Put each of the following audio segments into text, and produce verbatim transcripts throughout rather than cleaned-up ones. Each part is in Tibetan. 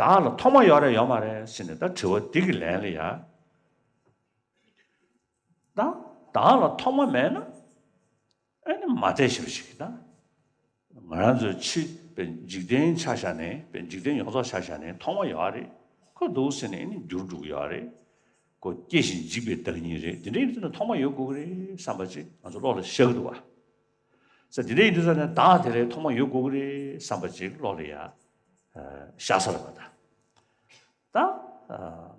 བདག་ལ་ཐོག་མ་ཡོད་རེད་ཡོད་མ་རེད་ཟེར་ནས་ད་དྲི་བ་འདི་གི་ལན་ལ་ཡ། ད་བདག་ལ་ཐོག་མ་མེད་ན་ཨེ་ནི་མ་དད་ཞེ་པོ་ཞིག་ད། ང་རང་ཚོའི་ཕྱི་པའི་འཇིག་རྟེན་ཆ་བཞག་ནས་པའི་འཇིག་རྟེན་ཡོངས་རྫོགས་ཆ་བཞག་ནས་ཐོག་མ་ཡོད་རེད། ཁོ་འདུག་ཟེར་ནས་ཨེ་ནི་འགྱུར་འགྲོ་གི་ཡོད་རེད། ཁོ་སྐྱེ་ཞིང་འཇིག་པའི་བདག་ཉིད་རེད། དེ་འདྲ་ཡིན་དུས་ན་ཐོག་མ་ཡོད་དགོས་ཀྱི་རེད་བསམ་པ་ཅིག་ང་ཚོ་བློ་ལ་ཤར་གི་འདུག་བ། ས་དེ་འདྲ་ཡིན་དུས་ས་ནས་བདག་དེ་ལས་ཐོག་མ་ཡོད་དགོས་ཀྱི་རེད་བསམ་པ་ཅིག་བློ་ལ་ཡ་ཤར་ས་རེད་པ་ད། ད་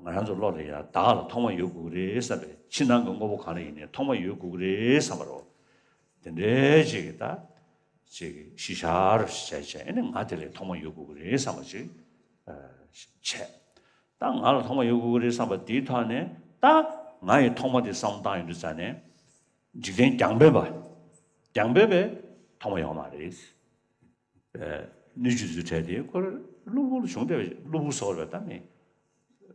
ང་རང་ཚོ་བློ་ལ་ཡ་བདག་ལ་ཐོག་མ་ཡོད་དགོས་ཀྱི་རེད་བསམ་པའི་ཕྱི་ནང་གི་དངོས་པོ་གང་ལ་ཡིན་ནའི་ཐོག་མ་ཡོད་དགོས་ཀྱི་རེད་བསམ་པ་རོ། དེ་འདྲའི་ཅིག་གི་ད་ཅིག་གཞི་བཞག་རུ་བྱས་བྱས་ཨེ་ནི་ང་དེ་ལས་ཐོག་མ་ཡོད་དགོས་ཀྱི་རེད་བསམ་པ་ཅིག་བྱས། ད་ང་ལ་ཐོག་མ་ཡོད་དགོས་ཀྱི་རེད་བསམ་པ་དེའི་ཐོག་ནས་ད་ང་ཡི་ཐོག་མ་དེ་བསམ་བློ་བཏང་ཡོང་དུས་ཙ་ནས། འཇིག་རྟེན་རྒྱང་འཕེན་པ། རྒྱང་འཕེན་པའི་ཐོག་མ་ཡོད་མ་རེད། ཨེ། སྣོད་བཅུད་རྫས་ཕྲད་དེ་ཁོ་ར་གློ་བུར་བྱུང་བསྡད་པ་གློ་བུར་སོགས་རེད་ད་མི།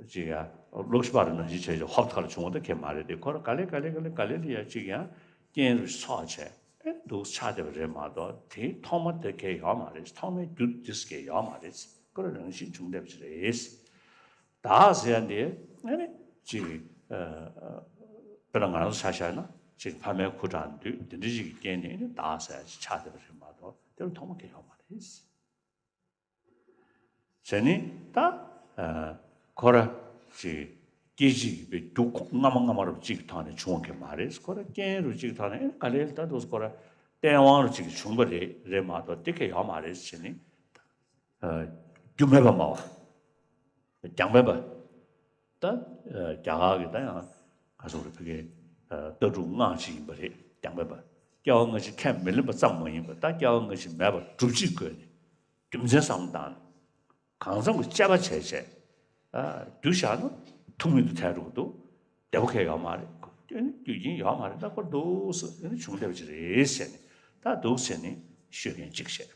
ཅིག་ཡ། གློག་ཤུགས་པ་ར་ནང་བཞིན་བྱས་ཀྱི་ཧོབ་ཐག་ལ་བྱུང་བ་ད་ཁྱད་མ་རེད་དེ་ཁོ་ར་ག་ལེ་ག་ལེ་ག་ལེ་ག་ལེ་ལ་ཡ་ཅིག་ཡང་རྐྱེན་རུ་ཚོགས་བྱས་ཨེ་འདུག་ཆགས་བསྡད་པ་རེད་མ་གཏོགས་དེའི་ཐོག་མ་དེ་གས་ཡོད་མ་རེད། ཐོག་མའི་རྒྱུ་དེ་གས་ཡོད་མ་རེད། ཁོ་ར་རང་བཞིན་བྱུང་བསྡད་པ་ཅིག་རེད། བདག་ཟེར་ཡ་འདི་ཨ་ནི་ཅིག་དཔེར་ན་ང་རང་ཚོ་ཆ་བཞག་ན་ཅིག་ཕ་མའི་ཁུ་ཁྲག་འདུས་འདི་འདྲ་ཅིག་གི་རྐྱེན་ནས་ཨ་ནི་བདག་ཟེར་ཡ་ཅིག་ཆགས་བསྡད་པ་རེད་མ་གཏོགས་དེ་ལ་ཐོག་མ་གང་ཡང་ཡོད་མ་རེད། བྱས་ནི་ད་ཁོ་ར་ཅིག་སྐད་ཅིག་པའི་རྒྱུ་སྔ་མ་སྔ་མ་རུ་གཅིག་གི་ཐོག་ནས་བྱུང་བ་གི་མ་རེད། ཁོ་ར་རྐྱེན་རུ་གཅིག་ཐོག་ནས་ཨ་ནི་ག་ལེར་ད་འདུག་ཁོ་ར་སྟེས་དབང་རུ་གཅིག་གི་བྱུང་བ་རེད་རེད་མ་གཏོགས་དེ་གས་ཡོད་མ་རེད་བྱས་ནི། རྒྱུ་མེད་པ་སྨྲ་བ། རྒྱང་འཕེན་པ། ད་རྒྱ་གར་གྱི་ད་ཡང་ག་སོགས་རེད་ཕ་གིའི་ལྟ་གྲུབ་སྔགས་ཅིག་ཡིན་པ་རེད། རྒྱང་འཕེན་པ། སྐྱེ་བ་སྔ་ཕྱི་ཁས་མི་ལེན་པ་ཙམ་མ་ཡིན་པར་ད་སྐྱེ་བ་སྔ་ཕྱི་མེད་པར་སྒྲུབ་བྱེད་བཀོད་ནས་རྒྱུ་མཚན་བསམ་བློ་བཏང་ནས་གང་འཚམ་གྱི་དཔྱད་པ་བྱས་བྱས་རྒྱུ་བཞག་ན་ཐུག་མི་འདུག་ཐལ་འགྲོ་གི་འདུག་བདེ་པོ་གང་ཡང་ཡོད་མ་རེད། རྒྱུ་རྐྱེན་ཡོད་མ་རེད། ད་ཁོ་འདུག་སེ་བྱུང་བསྡད་པ་ཅིག་རེད་ཟེར་ནས་ད་འདུག་ཟེར་ནས་ཤོད་མཁན་གཅིག་བྱས།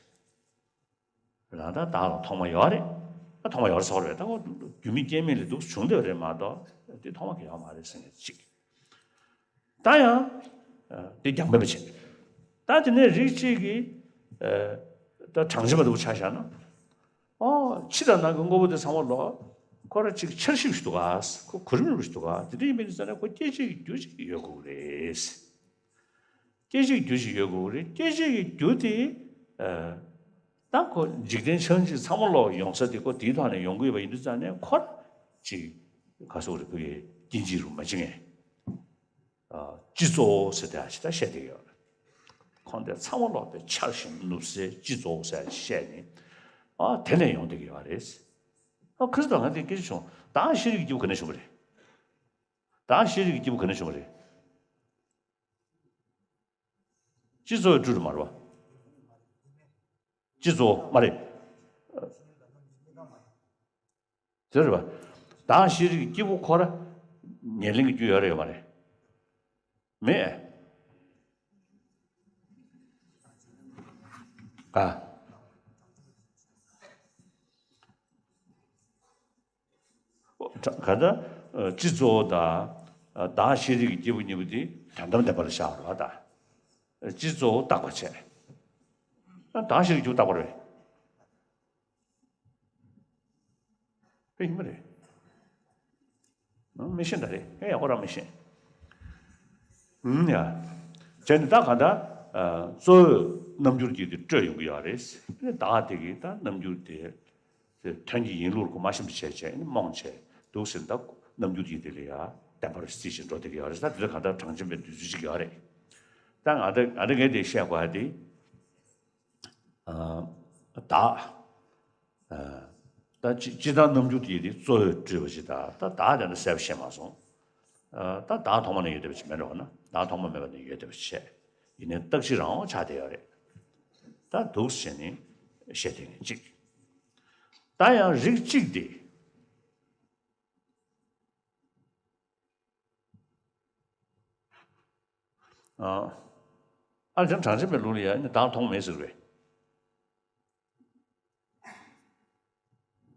རང་ད་བདག་ལ་ཐོག་མ་ཡོད་རེད། ད་ཐོག་མ་ཡོད་རེད་ཟེར་བ་རེད། ད་ཁོ་རྒྱུ་མེད་རྐྱེན་མེད་ལས་འདུག་བྱུང་བསྡད་པ་རེད་མ་གཏོགས་དེ་ཐོག་མ་གང་ཡང་ཡོད་མ་རེད་ཟེར་མཁན་གཅིག་ད་ཡང་དེ་རྒྱང་འཕེན་པ་བྱེད། ད་དེ་ནས་རིགས་གཅིག་གིས་ད་གྲངས་ཅན་པ་འདུག་ཆ་བཞག་ན། ཨོ་ཕྱི་དང་ནང་གི་དངོས་པོ་དེ་ཚང་མ་ལོག་ཁོ་ར་གཅིག་འཆར་གཞི་ཞིག་འདུག་ག་ཁོ་གོ་རིམ་རིམ་པ་ཞིག་འདུག་ག་དེ་འདྲ་ཡིན་པ་ཡིན་ཙང་ན་ཁོ་སྐྱེད་བྱེད་ཀྱི་རྒྱུ་ཞིག་ཡོད་དགོས་རེད། སྐྱེད་བྱེད་ཀྱི་རྒྱུ་ཞིག་ཡོད་དགོས་རེད། སྐྱེད་བྱེད་ཀྱི་རྒྱུ་དེ། ད་ཁོ་འཇིག་རྟེན་ཆགས་འཇིག་ཚང་མ་ལོག་ཡོང་ས་དེ་ཁོ་དེའི་ཐོག་ནས་ཡོང་གི་ཡོད་པ་ཡིན་དུས་ཙང་ནས་ཁོ་ར་ཅིག་ག་སོགས་རེད་ཕ་གིའི་སྐྱེ་འཇིག་རུ་མ་བྱེད་མཁན། སྤྱི་གཙོ་བོ་ཟེར་དེ་ཨ་ཅི་ད་བཤད་བསྡད་ཀྱི་ཡོད་རེད། ཁོང་དེ་ཚང་མ་ལོག་པའི་འཆར་ཞིང་ནུབ་སའི་སྤྱི་གཙོ་བོ་ཟེར་བཤད་ནས་ཨ་དེ་ནས་ཡོང་བསྡད་ཀྱི་ཡོད་རེད། ཨ་ཁ་སང་ང་དེ་སྐད་ཆ་བྱུང་། བདག་ཤེས་རིག་གི་སྐྱེས་བུ་ག་ནས་བྱུང་བ་རེད། བདག་ཤེས་རིག་གི་སྐྱེས་བུ་ག་ནས་བྱུང་བ་རེད། སྤྱི་གཙོ་བོའི་སྤྲུལ་རེད་མ་རེད་པ། སྤྱི་གཙོ་བོ་མ་རེད། དེ་རེད་པ། བདག་ཤེས་རིག་གི་སྐྱེས་བུ་ཁོ་ར་ཉེར་ལེན་གྱི་རྒྱུ་ཡོད་རེད་ཡོད་མ་རེད། མེད། ག་ག་ད། སྤྱི་གཙོ་བོ་དང་། བདག་ཤེས་རིག་གི་སྐྱེས་བུ་གཉིས་པོ་དེ་དོན་དམ་བདེན་པ་ལ་བཞག་རོགས་དང་། སྤྱི་གཙོ་བོ་བཏགས་པ་བྱས། བདག་ཤེས་རིག་གི་སྐྱེས་བུ་བཏགས་པ་རེད། དཔེ་ཡིན་པ་རེད། མི་ཤེས་ད་རེད། ཨེ་ཡག་པོ་རང་མི་ཤེས། ཨུམ་ཡ། བྱས་ནས་ད་ག་ད། གཙོ་བོས་རྣམ་འགྱུར་གྱི་དེ་སྤྲོད་ཡོང་གི་ཡོད་རེད། བདག་དེ་གིས་ད་རྣམ་འགྱུར་དེ། དེ་དོན་གྱི་ཡིན་ལུགས་ལ་གོ་མ་ཤེས་པ་བྱས་བྱས་ནས་རྨོངས་བྱས་འདུག་ཟེར་ད་རྣམ་འགྱུར་གྱི་དེ་ལ་ཡ་བདེན་པར་རྩིས་བྱས་འགྲོ་བསྡད་ཀྱི་ཡོད་རེད། ད་དེ་ལ་གང་ལྟར་གྲངས་ཅན་པའི་འདོད་ཚུལ་ཅིག་ཡོད་རེད། ད་ང་ད་ང་ད་ངས་དེ་བཤད་དགོས་ཡ་དེ། བདག་ད་སྤྱི་སྤྱི་བཏང་རྣམ་འགྱུར་དེ་དེ་གཙོ་བོས་སྤྲུལ་པ་ཅིག་ད་ད་བདག་དེ་འདྲ་གསལ་པོ་ཤེས་མ་སོང་། ད་བདག་ཐོག་མ་ནས་ཡོད་བསྡད་པ་ཅིག་མེད་འགྲོ་བ་ན་བདག་ཐོག་མ་མེད་པ་ནས་ཡོད་བསྡད་པ་ཅིག་བྱས། ཡིན་ནའི་རྟག་གཅིག་རང་དབང་ཆགས་བསྡད་ཡོད་རེད། ད་འདུག་ཟེར་ནས་བཤད་དེ་ངས་གཅིག་ད་ཡང་རིགས་གཅིག་དེ། ཨ་ལ་ཅང་གྲངས་ཅན་པའི་ལུགས་ལ་ཡང་ནི་བདག་མཐོང་མེད་ཟེར་བས།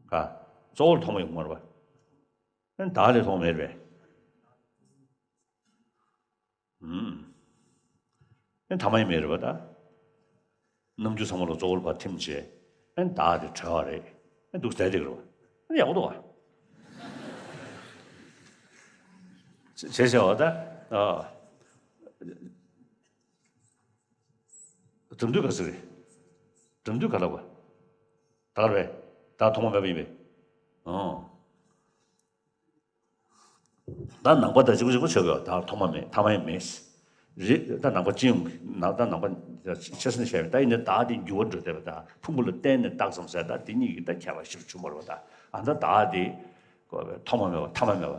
ག་གཙོ་བོར་མཐོང་བ་ཡོང་མ་རེད་པ། ཨ་བདག་ལས་མཐོང་མེད་རེད་པས། ཨུམ། ཨེ་ཐ་མ་ཡིན་མེད་རེད་པ་ད། རྣམ་འགྱུར་ཚང་མ་ལ་གཙོ་བོར་བ་ཐིམ་བྱས། ཨེ་བདག་དེ་གྲོལ་བ་རེད། ཨེ་འདུག་བསྡད་དེ་རེད་པ། ཡག་པོ་འདུག་བ། བྱས་བྱས་བ་ད། ཨ། འགྲིམ་དུས་ག་ཚོད་རེད། འགྲིམ་དུས་ག་ལ་བ། ད་རེད། ད་ཐོག་མ་མེད་པ་ཡིན་པས། ཨོ། ད་ནང་པ་དང་གཅིག་པ་གཅིག་པ་ཆོད་པའི་ད་ཐོག་མ་མེད་ཐ་མ་ཡང་མེད། རེད། ད་ནང་པ་སྤྱི་ཡོངས་ཀྱི་ནང་ད་ནང་པ་ཆ་ཚང་བཤད་པའི་ད་ཡིན་ན་བདག་དེ་འགྱུར་བ་འགྲོ་བསྡད་པ་ད་ཕུང་པོ་ལ་བརྟེན་ནས་བཏགས་ཙམ་ཟེར་ད་དེ་གཉིས་ཀྱི་ད་ཁྱད་པར་ཞིབ་བྱུང་བ་རེད་པ། ད་ཨ་ད་བདག་དེ་ཐོག་མ་མེད་པ་ཐ་མ་མེད་པ་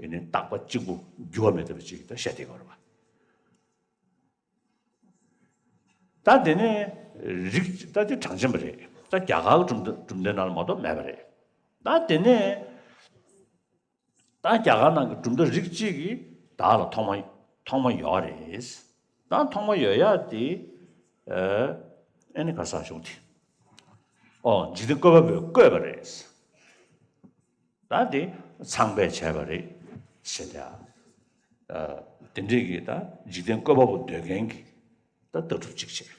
ཡིན་ནི་རྟག་པ་གཅིག་པུ་འགྱུར་བ་མེད་བསྡད་པ་གཅིག་ད་བཤད་བསྡད་ཀྱི་ཡོད་རེད་པ། ད་དེ་ནས་རིགས་ད་དེ་གྲངས་ཅན་པ་རེད། ད་རྒྱ་གར་གྱི་གྲུབ་མཐའ་གྲུབ་མཐའི་ནང་ལ་མ་གཏོགས་མེད་པ་རེད། ད་དེ་ནས་ད་རྒྱ་གར་ནང་གི་གྲུབ་མཐའ་རིགས་གཅིག་གིས་བདག་ལ་ཐོག་མ་ཐོག་མ་ཡོད་རེད། ད་ཐོག་མ་ཡོད་ཡག་དེ་ཨ་ཨེ་ནི་ག་ས་ཞུགས་དེ། ཨོ་འཇིག་རྟེན་བཀོད་པ་པོས་བཀོད་པ་རེད། ད་དེ་ཚངས་པས་བྱས་པ་རེད་ཟེར་ཏེ། ཨ་དེ་འདྲས་ཀྱི་ད་འཇིག་རྟེན་བཀོད་པ་པོ་འདོད་མཁན་གྱི་ད་ལྟ་གྲུབ་ཅིག་བྱས།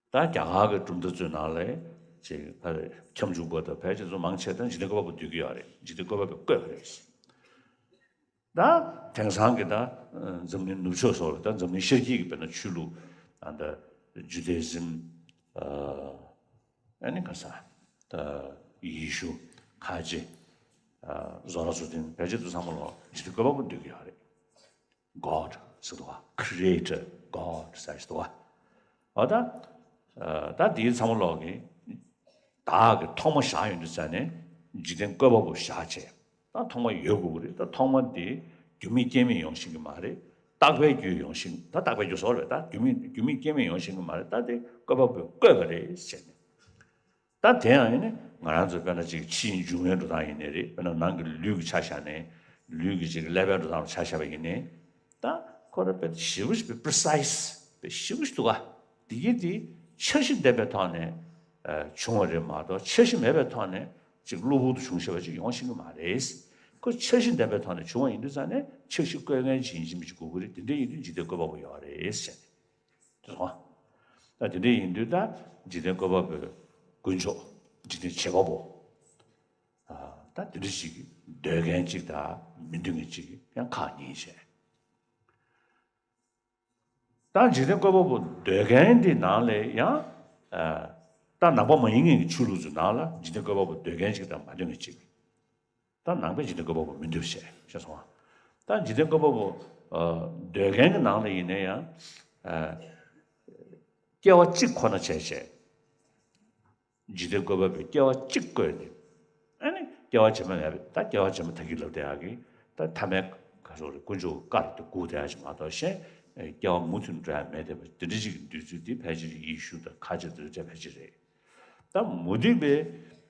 ད་རྒྱ་གར་གྱི་གྲུབ་མཐའ་ཚོའི་ནང་ལ་ཅིག་ཕ་ཁྱབ་འཇུག་པ་དང་ཕལ་ཆེར་ཚོ་མང་ཆེ་ད་འཇིག་རྟེན་བཀོད་པ་པོ་འདོད་ཀྱི་ཡོད་རེད། འཇིག་རྟེན་བཀོད་པ་པོས་བཀོད་པ་རེད། ད་དེང་སང་གི་ད་འཛམ་གླིང་ནུབ་ཕྱོགས་སོགས་ལ་ད་འཛམ་གླིང་ཤར་དཀྱིལ་གྱི་དཔེར་ན་ཆོས་ལུགས་ད་ལྟ་ཇུ་དེ་ཟིམ། ཨ་ནི་ག་ས་ད་ཡེ་ཤུ་ཁ་ཆེ། ཨ་བཟོ་ར་བཟོ་ལྡན་ཕལ་ཆེར་དུ་ཚང་མ་ལོ་འཇིག་རྟེན་བཀོད་པ་པོ་འདོད་ཀྱི་ཡོད་རེད། God ཟེར་འདུག་བ། Creator God ཟེར་འདུག་བ། འོ་ད། ཨ་ད་འདིའི་ཚང་མ་ལོག་གི་བདག་གི་ཐོག་མ་བཞག་ཡོང་དུས་ཙ་ནས་འཇིག་རྟེན་བཀོད་པ་པོ་བཞག་བྱས། ད་ཐོག་མ་ཡོད་དགོས་ཀྱི་རེད། ད་ཐོག་མ་དེ་རྒྱུ་མེད་རྐྱེན་མེད་ཡོང་ཤེས་ཀྱི་མ་རེད། རྟག་པའི་རྒྱུ་ཡོང་ཤེས། ད་རྟག་པའི་རྒྱུ་ཟེར་བ་རེད། ད་རྒྱུ་མེད་རྒྱུ་མེད་རྐྱེན་མེད་ཡོང་ཤེས་ཀྱི་མ་རེད། ད་དེ་བཀོད་པ་པོས་བཀོད་པ་རེད་ཟེར་ནས། ད་དེ་ཡང་ཡིན་ནི་ང་རང་ཚོ་དཔེར་ན་ཅིག་ཕྱིའི་འབྱུང་བའི་འགྲོ་སྟངས་ཡིན་ནི་རེད། དཔེར་ན་ནང་གི་ལུས་ཀྱི་ཆ་བཞག་ནས་ལུས་ཀྱི་ཅིག་ཀླད་པའི་འགྲོ་སྟངས་ཆ་བཞག་པ་ཡིན་ནི། ད་ཁོ་ར་དཔེ་ཞིབ་པོ་ཞིག་དཔེ་precise དཔེ་ཞིབ་པོ་ཞིག་འདུག་ག་དེ་གི་དེ་འཆར་གཞི་ལྡན་པའི་ཐོག་ནས་ཨ་བྱུང་བ་རེད་མ་གཏོགས་འཆར་གཞི་མེད་པའི་ཐོག་ནས་ཅིག་གློ་བུར་དུ་བྱུང་ཤེས་པ་ཅིག་ཡོང་ཤེས་ཀྱི་མ་རེད། ཁོ་འཆར་གཞི་ལྡན་པའི་ཐོག་ནས་བྱུང་བ་ཡིན་དུས་ཙང་ནས་འཆར་གཞི་བཀོད་མཁན་ཅིག་ཡིན་གཅིག་མིན་གཅིག་དགོས་ཀྱི་རེད། དེ་འདྲ་ཡིན་དུས་འཇིག་རྟེན་བཀོད་པ་པོ་ཡོད་རེད་ཟེར་ནས། དེ་སོང་། ད་དེ་འདྲ་ཡིན་དུས་ད་འཇིག་རྟེན་བཀོད་པ་པོའི་དཀོན་མཆོག་འཇིག་རྟེན་བྱེད་པ་པོ། ཨ་ད་དེ་འདྲ་ཞིག་འདོད་མཁན་གཅིག་དང་མི་འདོད་མཁན་གཅིག་ཡང་ཁག་གཉིས་བྱས། ད་འཇིག་རྟེན་བཀོད་པ་པོ་འདོད་མཁན་འདི་ནང་ལས་ཡང་ཨ་ད་ནང་པ་མ་ཡིན་མཁན་གྱི་ཆོས་ལུགས་ཚོའི་ནང་ལ་འཇིག་རྟེན་བཀོད་པ་པོ་འདོད་མཁན་གཅིག་དང་མ་འདོད་མཁན་གཅིག་ད་ནང་པས་འཇིག་རྟེན་བཀོད་པ་པོ་མི་འདོད་བྱས་ཤེས་སོང་ང་། ད་འཇིག་རྟེན་བཀོད་པ་པོ་ཨ་འདོད་མཁན་གྱི་ནང་ལ་ཡིན་ན་ཡང་ཨ་སྐྱེ་བ་གཅིག་ཁོ་ན་བྱས་བྱས། འཇིག་རྟེན་བཀོད་པ་པོས་སྐྱེ་བ་གཅིག་བཀོད་ནས། ཨ་ནི་སྐྱེ་བ་རྗེས་མ་མེད་པ་ད་སྐྱེ་བ་རྗེས་མ་ད་གིན་ལབ་བསྡད་ཡག་གི་ད་ཐ་མའི་ག་སོགས་རེད། དཀོན་མཆོག་གི་བཀའ་རེད། དེ་སྒུག་བསྡད་ཡག་ཅིག་མ་གཏོགས་གཞན་སྐྱེ་བ་མུ་མཐུད་འགྲོ་ཡག་མེད་བསྡད་པ་དེ་འདྲ་ཅིག་གི་འདོད་ཚུལ་འདི་ཕལ་ཆེར་ཡེ་ཤུ་དང་ཁ་ཆེ་དེ་ཚོ་ཕལ་ཆེར་རེད། ད་མུ་སྟེགས་པས་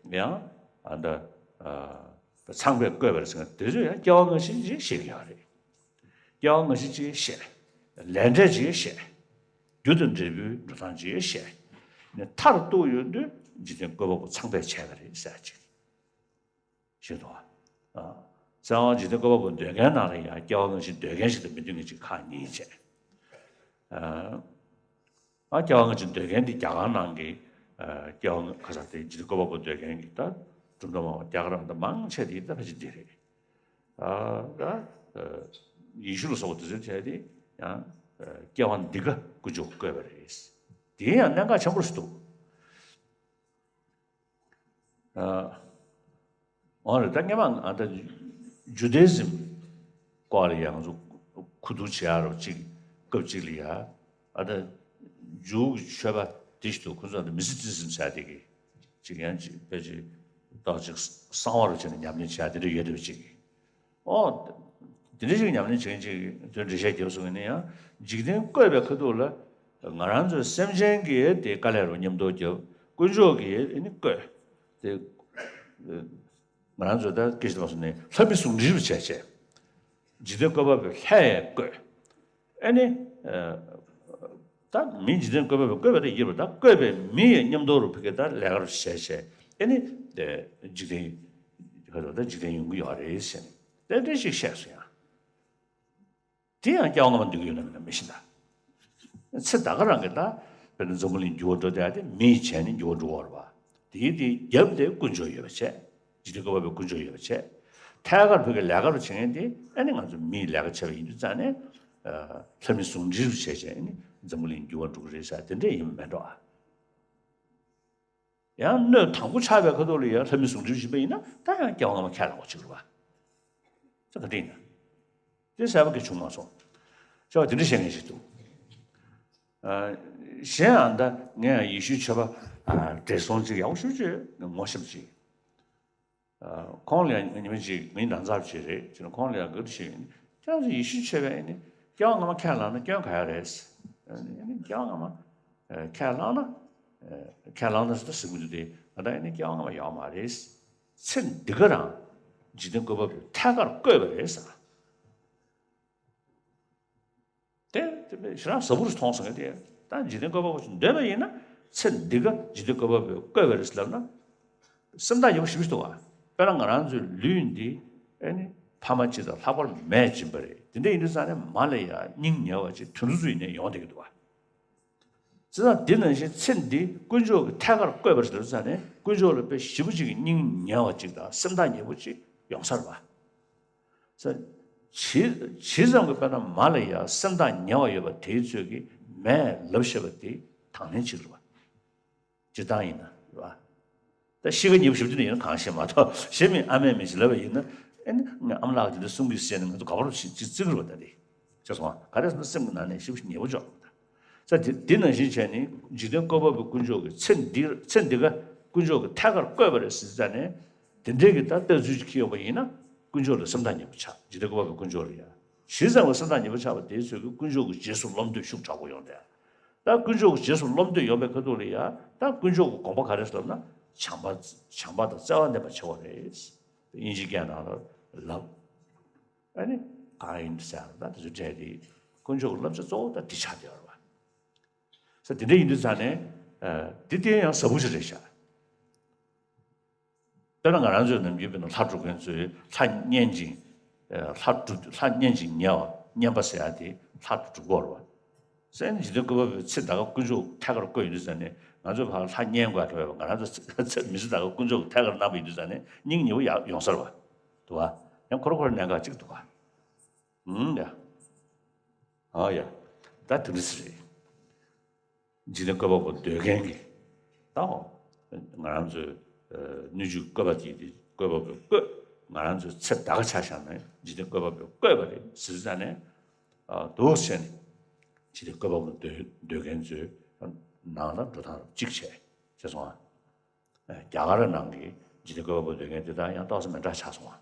ཡང་ཨ་ད་ཨ་ཚངས་པས་བཀོད་པ་རེད་ཟེར་མཁན་དེ་ཚོས་ཡང་སྐྱེ་བ་སྔ་ཕྱི་ཅིག་བཤད་ཀྱི་ཡོད་རེད། སྐྱེ་བ་སྔ་ཕྱི་ཅིག་བཤད། ལས་འབྲས་ཅིག་བཤད། རྒྱུ་དང་འབྲས་བུའི་འགྲོ་སྟངས་ཅིག་བཤད། ནས་མཐར་གཏུགས་ཡོང་དུས་འཇིག་རྟེན་བཀོད་པ་པོ་ཚངས་པས་བྱས་པ་རེད་ཟེར་ཅིག་ཞུས་འདུག་བ། ཨ་གསང་བ་འཇིག་རྟེན་བཀོད་པ་པོ་འདོད་མཁན་ནང་ལ་ཡང་སྐྱེ་བ་སྔ་ཕྱི་འདོད་མཁན་ཞིག་དང་མི་འདོད་མཁན་ཞིག་ཁག་གཉིས་བྱས། ཨ་ཨ་སྐྱེ་བ་སྔ་ཕྱི་འདོད་མཁན་དེ་རྒྱ་གར་ནང་གི་ཨ་སྐྱེ་བ་སྔ་ཁ་ས་དེ་འཇིག་རྟེན་བཀོད་པ་པོ་འདོད་མཁན་གྱི་ད་གྲུབ་མཐའ་སྨྲ་བ་རྒྱ་གར་ནང་ད་མང་ཆེ་དེ་ད་ཕལ་ཆེར་འདི་རེད། ཨ་ད་ཨ་ཡེ་ཤུ་ལ་སོགས་པ་དེ་ཚོའི་གྲས་དེ་ཡང་ཨ་སྐྱེ་བ་འདི་ག་དཀོན་མཆོག་བཀོད་པ་རེད། དེ་ཡང་གནད་འགག་ཆེན་པོ་ཞིག་འདུག་ཨ་འོ་རེད། ད་སྔོན་མ་ཨ་ད་ཇུ་དེ་ཟིམ་སྐོར་ལ་ཡང་ང་ཚོ་གོ་བསྡུར་བྱེད་ཡག་རོགས་གཅིག་སྐབས་གཅིག་ལ་ཡ་ཨ་ད་ཇུའུ་གི་ཆོས་པ་དེ་ཞིག་འདུག་ཁོ་ཚོ་ཨ་ད་མི་སི་ཊི་སི་ཛིམ་ཟེར་དེ་གི་ཅིག་ཡང་ཅིག་ཕལ་ཆེར་ཏོག་ཅིག་གསང་བ་རུ་བྱས་ནས་ཉམས་ལེན་བྱེད་ཡག་དེ་འདྲ་ཡོད་བསྡད་པ་ཅིག་ཨོ། དེ་འདྲ་ཞིག་ཉམས་ལེན་བྱེད་མཁན་ཅིག་དོན་འགྲེལ་བཤད་རྒྱབ་སོང་ཡིན་ན་ཡང་འཇིག་རྟེན་བཀོད་པའི་ཁ་ཐུག་ལ་ང་རང་ཚོའི་སེམས་ཅན་གྱི་དེ་དཀའ་ལས་རུ་མཉམ་དུ་རྒྱབ། དཀོན་མཆོག་གིས་ཨ་ནི་བཀོད་དེ། ང་རང་ཚོ་ད་སྐད་ཆ་བཏང་སོང་ནས་ལྷ་མི་ཟུང་འབྲེལ་རུ་བྱས་བྱས། འཇིག་རྟེན་བཀོད་པ་པོས་ལྷ་ཡང་བཀོད། ཨ་ནི། ད་མི་འཇིག་རྟེན་བཀོད་པ་པོས་བཀོད་པ་དེ་ཡིན་པ་དང་བཀོད་པའི་མི་ཡང་མཉམ་དུ་རུ་ཕ་གི་ད་ལས་ཀ་རུ་བྱས་བྱས་ཨ་ནི། འཇིག་རྟེན། ཁ་ཐུག་ད་འཇིག་རྟེན་ཡོང་གི་ཡོད་རེད་ཟེར་ནས་དེ་འདྲ་ཞིག་བཤད་སོང་ཡང་། དེ་ཡང་སྐྱེ་བ་སྔ་མ་འདོད་ཀྱི་ཡོད་ན་མེད་ན་མི་ཤེས་ད། ཚེ་ད་ག་རང་གི་ད་དཔེར་ན་འཛམ་བུ་གླིང་འགྱུར་བ་འགྲོ་བསྡད་ཡ་དེ་མིས་བྱས་ནས་འགྱུར་བ་འགྲོ་བ་རེད་པ། དེའི་དེའི་རྒྱབ་དེ་དཀོན་མཆོག་ཡོད་པ་བྱས། འཇིག་རྟེན་བཀོད་པ་པོའི་ཀུན་སྤྱོད་ཡོད་པ་བྱས། ཐད་ཀར་བོད་ཀྱི་ལས་ཀ་རུ་བྱེད་མཁན་དེ་ཨ་ནི་ང་ཚོ་མིའི་ལས་ཀ་བྱས་པ་ཡིན་དུས་ཙང་ནས། ལྷ་མི་ཟུང་འབྲེལ་རུ་བྱས་བྱས་ཨ་ནི་འཛམ་བུ་གླིང་འགྱུར་བ་འགྲོ་གི་རེད་ཟེར་དེ་འདྲས་ཡིན་མེད་འགྲོ་ཨ། ཡང་སྣོད་དང་པོ་ཆགས་པའི་ཁ་ཐུག་ལ་ཡང་ལྷ་མི་ཟུང་འབྲེལ་བྱེད་པ་ཡིན་ན་ད་ཡང་སྐྱེ་བ་སྔ་མ་ཁས་བླངས་པ་ཅིག་རེད་པ། ད་ག་འདྲ་ཡིན་ན། དེ་གསལ་པོ་གི་བྱུང་མ་སོང་། ཅེས་པ་དེ་འདྲ་བཤད་མཁན་ཞིག་འདུག་ཨ། གཞན་ཡང་ད་ངས་ཡེ་ཤུའི་ཆོས་པ་ཨ་བགྲེས་སོང་ཅིག་ཡག་པོ་ཞེ་པོ་ཅིག་ངོ་ཤེས་པ་ཅིག་ཨ། ཁོང་ལ་ཡང་ཉི་མ་གཅིག་ངའི་ནང་ཚབ་ཅིག་རེད་ཅེ་ན། ཁོང་ལ་ཡང་ག་རེ་བཤད་ཡིན། ཁྱེད་རང་ཚོ་ཡེ་ཤུའི་ཆོས་པས་ཨ་ནི་སྐྱེ་བ་སྔ་མ་ཁས་བླངས་ན་སྐྱོན་ག་ཡ་རེད། ཨ་ནི་སྐྱེ་བ་སྔ་མ་ཨ་ཁས་བླངས་ན། ཨ་ཁས་བླངས་ན་ཟེར་ད་ཟེར་གི་འདུག་སྟེ། ད་ལྟ་ཨ་ནི་སྐྱེ་བ་སྔ་མ་ཡོད་མ་རེད། ཚེ་འདི་ག་རང་འཇིག་རྟེན་བཀོད་པ་པོས་ཐད་ཀར་བཀོད་པ་རེད་ཟེར། དེ་དེ་ཞེ་དྲག་ཟབ་པོ་རུ་མཐོང་སོང་ངས་དེ། ད་འཇིག་རྟེན་བཀོད་པ་པོ་ཞིག་འདོད་པ་ཡིན་ན་ཚེ་འདི་ག་འཇིག་རྟེན་བཀོད་པ་པོས་བཀོད་པ་རེད་ལབ་ན། སེམས་ཐག་ཉེ་པོ་ཞེ་པོ་ཞིག་འདུག་ག་དཔེར་ན་ང་རང་ཚོའི་ལུས་འདི་ཨེ་ནི་ཕ་མ་གཅིག་དང་ལྷག་པར་མས་སྦྱིན་པ་རེད། དེ་འདྲ་ཡིན་དུས་ཙང་ནས་མ་ལ་ཡ་སྙིང་ཉེ་བ་ཅིག་དུད་འགྲོ་ཚོ་ཡིན་ནའི་ཡོང་བསྡད་ཀྱི་འདུག་ག་བྱས་ཙང་དེ་ནང་བཞིན་ཚེ་འདི་དཀོན་མཆོག་གིས་ཐད་ཀར་བཀོད་པ་རེད་ལབ་ཙང་ནས་དཀོན་མཆོག་ལ་དཔེ་ཞེ་པོ་ཅིག་གི་སྙིང་ཉེ་བ་ཅིག་དང་སེམས་ཐག་ཉེ་པོ་ཅིག་ཡོང་ས་རེད་པ། ས། ཇི་ཇི་ཙམ་གྱི་དཔེར་ན་མ་ལ་ཡ་སེམས་ཐག་ཉེ་བ་ཡོད་པ་དེའི་ཚོད་ཀྱིས་མས་ལབ་ཤེས་པ་དེ་དང་ལེན་བྱེད་ཀྱི་རེད་པ། སྤྱིར་བཏང་ཡིན་ན་རེད་པ། ད་གཤིས་ཀ་ཉེ་པོ་ཞེ་པོ་ཅིག་ཡིན་ན་གང་ཤེས་མ་གཏོགས་གཞན་མིས་ཨ་མས་མི་ཞིག་ལབ་པ་ཡིན་ན། ཨེ་ནི་ངའི་ཨ་མ་ལགས་དེ་འདྲ་གསུང་གི་ཟེར་ནས་ང་ཚོ་ག་པར་ཅིག་ཅིག་བརྩི་གི་རེད་པ། ད་དེ་ཤེས་སོང་ང་། ག་རེ་ཟེར་ན་སེམས་ཀྱི་ནང་ནས་ཞེ་པོ་ཞིག་ཉེ་པོ་འཇོག་པ། ས་དེ་དེ་ནང་བཞིན་བྱས་ནས་འཇིག་རྟེན་བཀོད་པ་པོའི་དཀོན་མཆོག་གིས་ཚེ་འདི་ཚེ་འདི་ག་དཀོན་མཆོག་གིས་ཐད་ཀར་བཀོད་པ་རེད་ཟེར་ཙང་ནས། དེ་འདྲའི་གི་ད་ལྟ་ཚུལ་ཅིག་ཁྱེར་ཡོང་པ་ཡིན་ན་དཀོན་མཆོག་ལ་སེམས་ཐག་ཉེ་པོ་ཆགས། འཇིག་རྟེན་བཀོད་པ་པོའི་དཀོན་མཆོག་ལ་ཡ། ཇི་ཙམ་གྱི་སེམས་ཐག་ཉེ་པོ་ཆགས་པ་དེའི་ཚོད་ཀྱིས་དཀོན་མཆོག་གི་རྗེས་སུ་བློ་འདོད་ཤུགས་དྲག་པོ་ཡོང་སྟེ། ད་དཀོན་མཆོག་གི་རྗེས་སུ་བློ་འདོད་ཡོང་པའི་ཁ་ཐུག་ལ་ཡ། ད་དཀོན་མཆོག་གི་དགོངས་པ་ག་རེ་ཟེར་ལབ་ན། བྱམས་པ་བྱམས་པ་དང་བརྩེ་བ་ལྡན་པར་བྱ་བ་རེད། དབྱིན་ཇིའི་སྐད་ནང་ལ་ལབ། ཨ་ནི་གང་ཡིན་ཟེར་ན་ད་དེ་ཚོ་འདྲ་དེ་དཀོན་མཆོག་གི་བསླབ་བྱ་གཙོ་བོ་ད་འདི་ཆགས་བསྡད་ཡོད་རེད་པ། ས་དེ་འདྲ་ཡིན་དུས་ཙང་ནས་ཨ་འདི་དེ་ཡང་ཟབ་པོ་ཞིག་རེད་ཤག་དཔེར་ན་ང་རང་ཚོའི་ནམ་རྒྱུན་དཔེར་ན་ལྷ་སྒྲུབ་མཁན་ཚོས་ལྷ་བསྙེན་ཅིང་། ལྷ་སྒྲུབ་ལྷ་བསྙེན་ཅིང་ཉལ་བ་བསྙེན་པ་ཟེར་ཡ་དེ་ལྷ་སྒྲུབ་དགོས་རེད་པ། སེམས་འཇིག་རྟེན་བཀོད་པ་པོའི་ཚེ་ད་ག་དཀོན་མཆོག་ཐད་ཀར་བཀོད་ཡོད་དུས་ཙང་ནས་ང་ཚོས་ཕར་ལྷ་བསྙེན་དགོས་ཡ་འགྲོ་བས་པ། ང་རང་ཚོ་ཚེ་མི་ཚེ་ད་ག་དཀོན་མཆོག་ཐད་ཀར་གནང་བ་ཡིན་དུས་ཙང་ནས་སྙིང་ཉེ་བོ་ཡ་ཡོང་ས་རེད་པ། འདུག་ག་ཡང་ཁོ་ར་ཁོ་ར་གནད་འགག་གཅིག་འདུག་ག་ཨང་ཡ། ཨ་ཡ། ད་དེ་འདྲ་ཞིག་རེད། འཇིག་རྟེན་བཀོད་པ་པོ་འདོད་མཁན་གྱི། ད་འོ། ང་རང་ཚོའི་ཨ་སྣོད་བཅུད་བཀོད་པ་དེ་དེ་བཀོད་པ་པོས་བཀོད། ང་རང་ཚོའི་ཚེ་ད་ག་ཆ་བཞག་ན་འཇིག་རྟེན་བཀོད་པ་པོས་བཀོད་པ་རེད་ཟེར་ཙང་ནས། ཨ་འདུག་བྱས་ནས་འཇིག་རྟེན་བཀོད་པ་པོ་འདོད་འདོད་མཁན་ཚོའི་ནང་ལ་འགྲོ་སྟངས་གཅིག་བྱས། བྱས་སོང་ཨ། རྒྱ་གར་ནང་གི་འཇིག་རྟེན་བཀོད་པ་པོ་འདོད་མཁན་དེ་དག་ཡང་ཏོག་ཙམ་མི་འདྲ་ཆགས་སོང་བ།